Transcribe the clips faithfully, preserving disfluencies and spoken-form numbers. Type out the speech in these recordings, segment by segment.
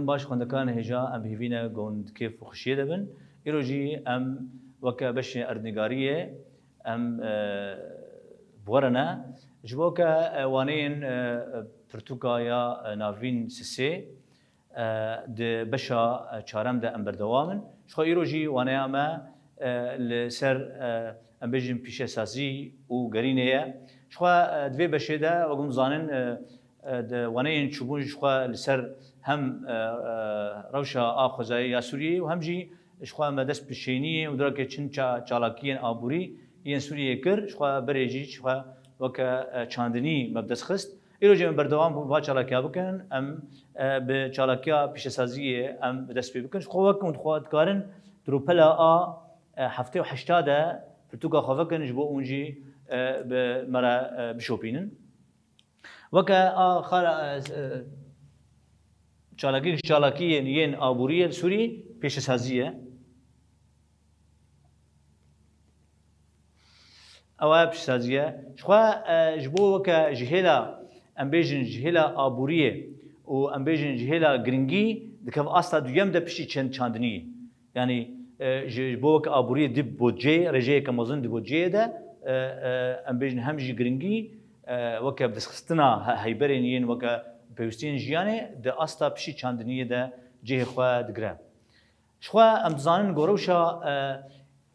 Baş xwendekarên hêja, em bi hêvî ne ku hûn di kêf û xweşiyê de bin. Îro jî em weke beşê erdnîgariyê em, e, bi we re ne. Ji bo ke, e, waneyên, e, pirtûka ya, e, navîn sisê, e, di beşa, e, çarem de em berdewam in. Ji xwe îro jî waneya me, e, li ser, e, em bêjin pîşesazî û gerînê ye. Ji xwe, e, di vê beşê de, wek hûn zanin, e, e, di waneyên çûbûn jî ji xwe li ser hem, e, e, rewşa a xwezayê ya Sûriyeyê û hem jî ji xwe me dest bi şêniyê û durakê çin ça-, çalakiyên aborî yên Sûriyeyê kir, ji xwe berê jî ji xwe weke, e, çandinî me bi dest xist. Îro jî em berdewam bi va çalakiya bikin, em, e, bi çalakiya pîşesaziyê em bi dest pê bikin. Ji xwe wek hûn dixwe dikarin di rûpela a, e, heftê û heşta de pirtûka xwe vekin, ji bo hûn jî, e, bi me re, e, bişopînin. Weke a xala, e, e, çalakî, çalakiyên yên aboriyê li Sûrî pêşesazî ye. Ew e piştsaziye. Ji xwe, e, ji bo weke ji hêla, em bêjin ji hêla aboriyê û em bêjin ji hêla giringî dikeve asta duyem de piştî çend çandiniyê. Yanî, e, ji, ji bo weke aboriyê di botceyê, rêjeyeke mezin di botceyê de, e, e, em bêjin hem jî giringî, e, weke bidestxistina he-, heyberên yên weke pêwîstiyên jiyanê di asta piştî çandiniyê de cihê xwe digire. Ji xwe em dizanin ku rewşa,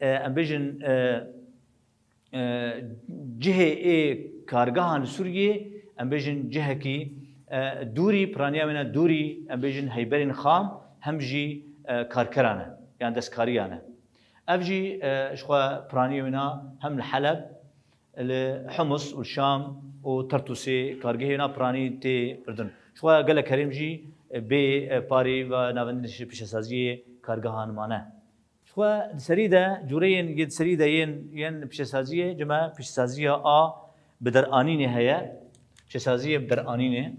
e, e, em bêjin, e, e, cihê ê kargehan li Sûriyê, em bêjin cihekî, e, dûrî, piraniya wê ne dûrî, em bêjin heyberên xam, hem jî, e, karkeran e, yan destkariyan e. Ev jî, e, ji xwe piraniyê wê ne hem li Heleb, li Humus û li Şam û Tertûsê kargehê wê ne piranî tê kirdin. Ji xwe gelek herêm jî, e, bê, e, parê ve navendin pîşesaziyê kargehan mane. Ji xwe di serî de, cûreyên yê di serî de yên, yên pîşesaziyê, cime pîşesaziya a bi deranînê heye. Pîşesaziyê bi deranînê.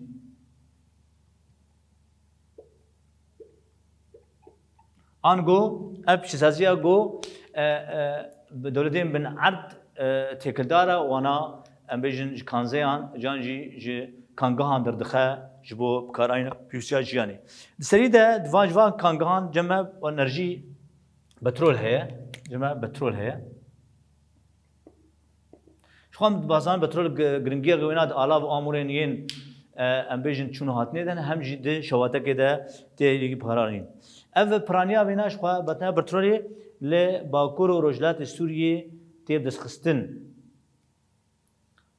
Ango, ev pîşesaziya go, e, e, bi dewletên bin erd, e, têkildar e, wana, em bêjin, ji kanzeyan, can jî ji kangehan derdixe ji bo bikaranîna pêwîstiya jiyanê. Di serî de, di van, ji van kangehan ceme enerjî, petrol heye, ceme petrol heye. Ji xwe em dibazan petrol gi-, giringiya wêna di alav û amûrên yên, e, em bêjin çûn û hatinê de ne, hem jî di şewatekê de tê yekî bikaranîn. Ev piraniya wêna ji xwe betna petrolê li Bakur û Rojhilatê Sûriyê tê bidestxistin.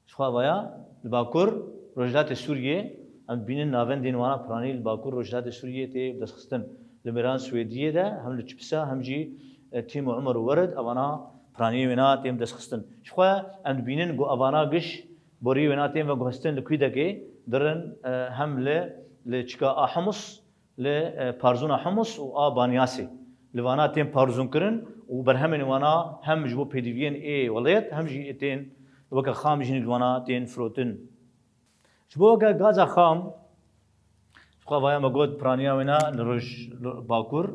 Ji xwe vaya li Bakur Rojhilatê Sûriyê em dibînin navendên wana piranî li Bakur Rojhilatê Sûriyê tê bidestxistin. Li mêran Swêdiyê de hem li Çipisa hem jî, e, Tîm û Umer û Werid evana piraniyê wêna tên bidestxistin. Ji xwe em dibînin ku evana giş borî wêna tên veguhestin li Kwîdekê dirin, e, hem li, li çika a Humus, li, e, parzûna Humus û a Banyasê. Li vana tên parzûnkirin û berhemên wana hem ji bo pêdiviyên ê welêt hem jî tên weke xam jî li vana tên firotin. Ji bo weke gaza xam, ji xwe vaya me got piraniya wêna li roj, li bakur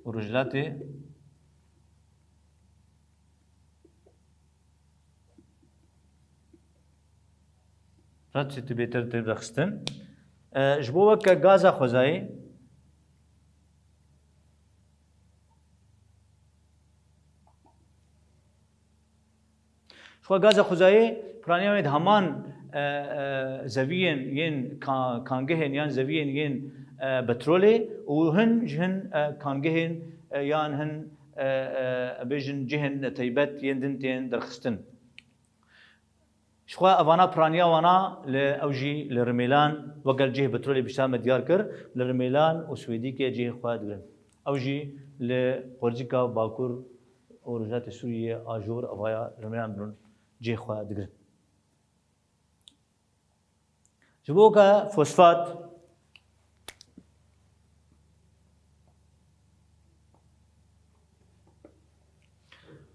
û rojhilatê. Ret tu bêtir tê bixistin. E, ji bo weke gaza xwezayî, ji xwe gaza xwezayê piraniya wê di heman, e, e, zeviyên yên ka-, kangehên yan zeviyên yên, e, petrolê û hin ji hin, e, kangehên, e, yan hin, e, e, bêjin cihên taybet yên din tên derxistin. Ji xwe evana piraniya wana li ew jî li Rimêlan weke cihê petrolê bişta me diyar kir, li Rimêlan û Swêdîkê cihê xwe digirin. Ew jî li Qorzîka Bakur û Rojhilatê Sûriyê a jor evaya Rimêlan birûn cihê xwe digirin. Ji bo ke fosfat,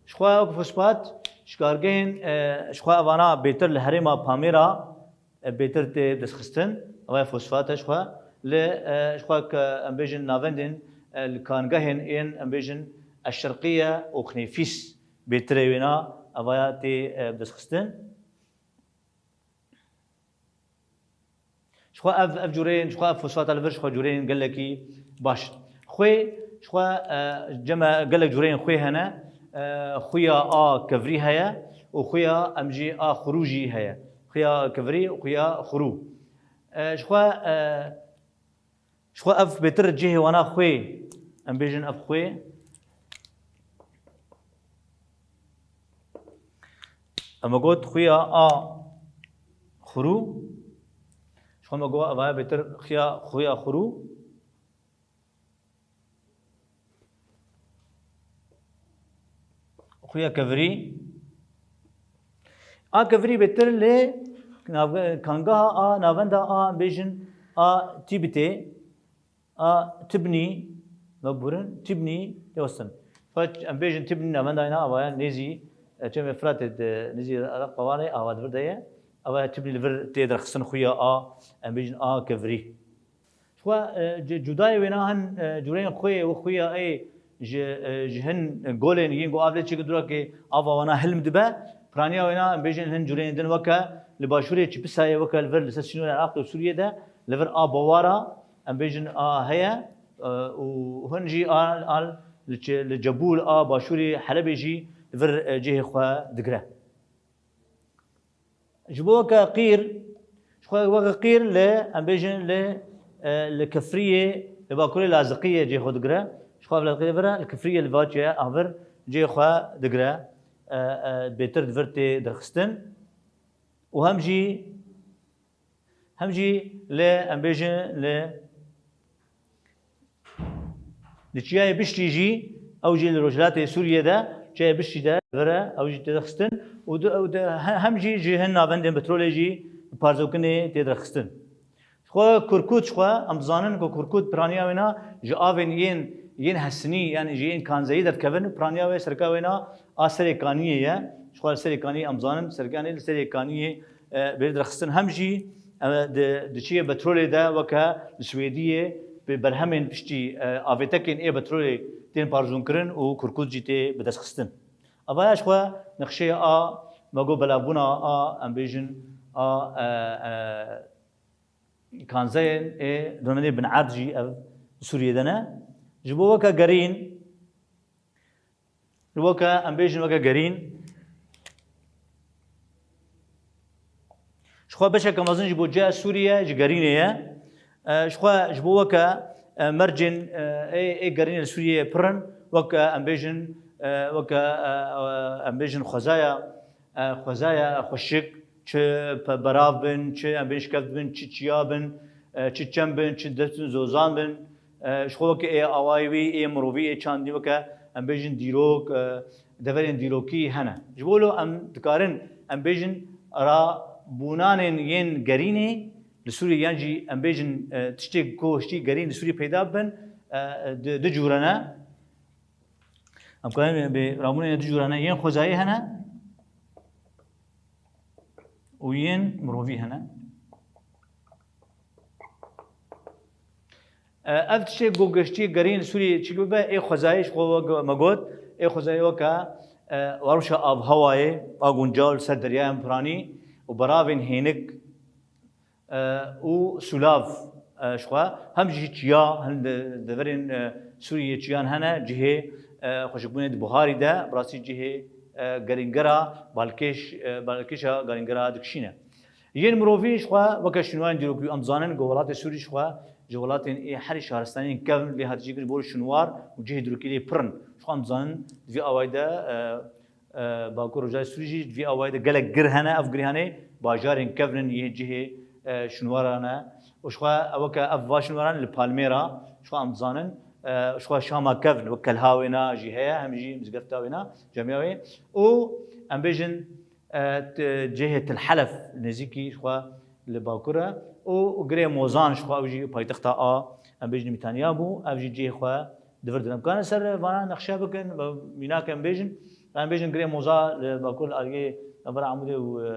ji xwe wek fosfat, ji kargehên, e, ji xwe evana bêtir li herêma Pamêra, e, bêtir tê destxistin, ew fosfat e ji xwe. Li, e, ji xwe ke em bêjin navendên, e, li kangehên ên, em bêjin Eşşerqiye û Xnêfîs bêtirê wêna evaya tê, e, destxistin. Jixwe ev, ev cureyên, jixwe ev fosfata li vir jixwe cureyên gelekî baş in. Xwê, jixwe, e, cem e gelek cureyên xwê hene. E, xuya A kevrî heye û xuya em jî A xurû jî heye. Xuya kevrî û xuya xurû. E, jixwe, e, jixwe ev bêtir cihê wana xwê, em bêjin ev xwê. Em got xuya A xurû. Jixwe me got ev heye bêtir xuya, xuya xurû. Xuya kevirî. A kevirî bêtir lê nav-, kangeha A, navenda A, em bêjin A tîbitê, A tibnî, me burin, tibnî tê westin. Fakat em bêjin tibnî navenda yena avaya nêzî, e, çemê Firatê de, nêzî Reqqa Wanê, ava di vir de ye. Avaya tibnî li vir tê derxistin xuya A, em bêjin A kevirî. Xwe, e, c-, cudayê wêna hin, e, cureyên xwê û xuya ê ji, e, ji hin golên yên ku av lê çêke durakê ava wana hilm dibe. Piraniya wêna em bêjin hin cureyên din weke li başûrê Çipisayê weke li vir li ser sînorê Iraqê û Sûriyê de li vir a bawara em bêjin a heye, e, û hin jî a, a li çe-, li Cebûl a başûrê Helebê jî li vir, e, cihê xwe digire. Ji bo weke qîr, ji xwe weke qîr li, em bêjin li, e, li Kifriyê, li bakurê Laziqiyê cihê xwe digire. Ji xwe Laziqiyê vira, li Kifriyê li Vaçê a vir cihê xwe digire. E, e, bêtir di vir tê derxistin. Û hem jî, hem jî li, em bêjin li, Li Çiyayê Biştî jî, ew jî li rojhilatê Sûriyê de, Çiyayê Biştî de vire, ew jî tê de xistin û di-, ew de he-, hem jî ji hin navendên petrolê jî parzokinê tê de xistin. Xwe Kurkut, xwe em dizanin ku Kurkut piraniya wêna ji avên yên, yên hesinî, yanî ji yên kanzeyî derdikevin, piraniya wê serka wêna a Serê Kaniyê ye. Ji xwe li Serê Kaniyê em dizanin, serkanê li Serê Kaniyê e, bê derxistin hem jî, e, di, di çiyê petrolê de weke li Swêdiyê bi berhemên piştî, e, avêtekên ê petrolê tên parzûnkirin û Kurkut jî tê bidestxistin. Ava ya ji xwe nexşeya a, me got belavbûna a, em bêjin a, e, e, kanzeyên ê navendê Bin Erd jî ev Sûriyê de ne. Ji bo weke gerîn, Li weke, em bêjin weke gerîn. Ji xwe beşeke mezin ji bo ciya Sûriye ji gerînê ye. E, ji xwe ji bo weke, e, mercên, e, ê, ê gerînê li Sûriyeyê pir in. Weke, em bêjin, e, weke, e, e, em bêjin xwezaya, e, xwezaya xweşik, çi pe-, berav bin, çi em bêjin şikeft bin, çi çiya bin, e, çi çem bin, çi dest bin, zozan bin. E, ji xwe weke ê awayî wî, ê mirovî, ê çandî weke, em bêjin dîrok, e, deverên dîrokî hene. Ji bo lo em dikarin, em bêjin rabûnanên yên gerînê li Sûriyê yan jî em bêjin, e, tiştê ku hiştî gerîn li Sûriyê peyda bibin, e, di, di cûre ne. Em karin bê rabûnên di cûre ne, yên xwezayî hene û yên mirovî hene. E, ev tiştê ku geştî gerîn li Sûriyê çi bibe, ê xwezayê ji xwe wek me got, ê xwezayê weke, e, rewşa avhewayê, a guncaw li ser deryayên piranî û beravên hênik, e, û sûlav, e, ji xwe hem jî çiya, hin di, deverên, e, Sûriyê çiyan hene, cihê, e, xweşikbûnê di buharî de, bi rastî cihê, e, gerîngera balkêş, e, balkêşa gerîngera dikişîne. Yên mirovî ji xwe weke şûnwarên dîrokî, em dizanin ku welatê Sûrî ji xwe ji welatên ê herî şaristaniyên kevn lê hatiye kirin, bo şûnwar û cihê dîrokî lê pir in. Ji xwe em dizanin di vî awayî de, e, e, Bakur Rojavê Sûrî jî di vî awayî de gelek gir hene. Ev girîhanê bajarên kevn in, yê cihê, e, şûnwaran e. Û ji xwe weke ev va şûnwaran li Palmêra, ji xwe em dizanin, e, ji xwe Şama kevn, wek Kelha wêna jî heye, hem jî mizgefta wêna, camiya wê. Û em bêjin, e, t-, cihê Til Helef nêzîkî ji xwe li bakur e û Girê Mozan ji xwe ew jî paytexta a, em bêjin Mîtaniya bû, ev jî cihê xwe di vir dirin. Em karin ser vana nexşe bikin, mînak em bêjin, em bêjin Girê Moza li bakur li aliyê navbera Amûdê û, e,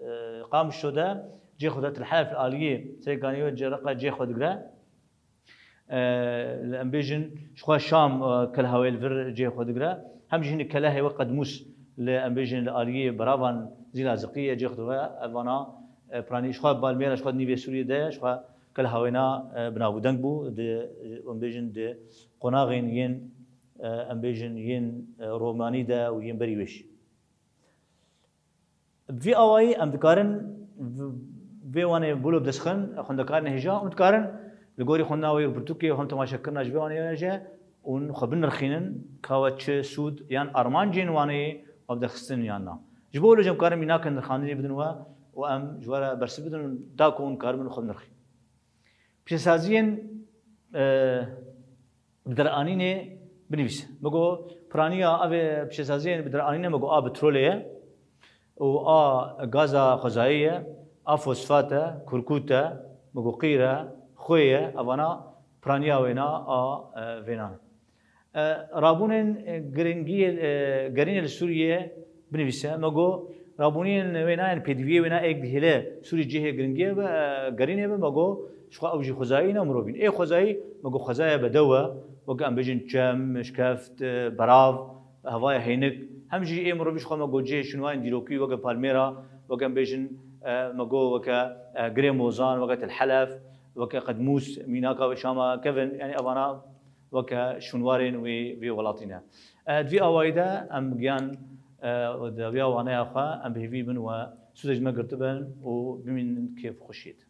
e, Qamişlo de cihê xwe de Til Helef li aliyê Serê Kaniyê cihê xwe digire. E, em bêjin, ji xwe Şam, e, Kelha wê li vir cihê xwe digire. Hem jî hinek kelehê wek Qedmûs li, em bêjin, li aliyê beravan Zîla Ziqiyê cihê xwe digire. Ev vana, e, piranî ji xwe Balmêra, ji xwe nîvê Sûriyê de, ji xwe Ke li hawêna, e, bi nav û deng bû, di, em bêjin di qonaxên yên, e, em bêjin yên, e, romanî de û yên berî wê jî. Bi vî awayî em dikarin v-, vê wanê bûlo bi dest xin, xwendekarên hêja, em dikarin li gorî xwendina wê û pirtûkê û hem temaşekirina ji vê wanê jî hûn xwe binirxînin, ka we çi sûd yan armancên wanê we bide xistin yan na. Ji bo wilo jî em karin mînakên nirxandinê bidin we û em ji we re bersiv bidin û da ku hûn karibin xwe binirxîn. Pîşesaziyên, e, bi deranînê binivîse. Me got piraniya ev ê pîşesaziyên bi deranînê me got a petrolê ye û a gaza xwezayî ye, a fosfat e, kurkût e, me got qîr e, xwê ye, evana piraniya wêna a, e, vênan. E, rabûnên, e, giringiyê, e, gerînê li Sûriyê binivîse. Me got, rabûniyên wê nayên pêdiviyê wê na êk dihêle Sûrî cihê giringiyê be, e, gerînê be. Me got, ji xwe ew jî xwezayî ne mirovîn. Ê xwezayî, me got, xwezaya bedew e, weke em bêjin çem, şikeft, e, berav, hevaya heynik. Hem jî ê mirovî ji xwe me got cihê şûnwarên dîrokî, weke palmêra, weke em bêjin, e, me got, weke, e, girê mozan, weke Til Helef, weke Qedmûs, mînaka wê Şama kevin, yanî evana weke şûnwarên wê, wê welatî ne. E, di vî awayî de em giyan, e, dawiya waneya xwe, em bi hêvî bin we sûdê ji me girtibin û bimînin kêf û xweşiyê de.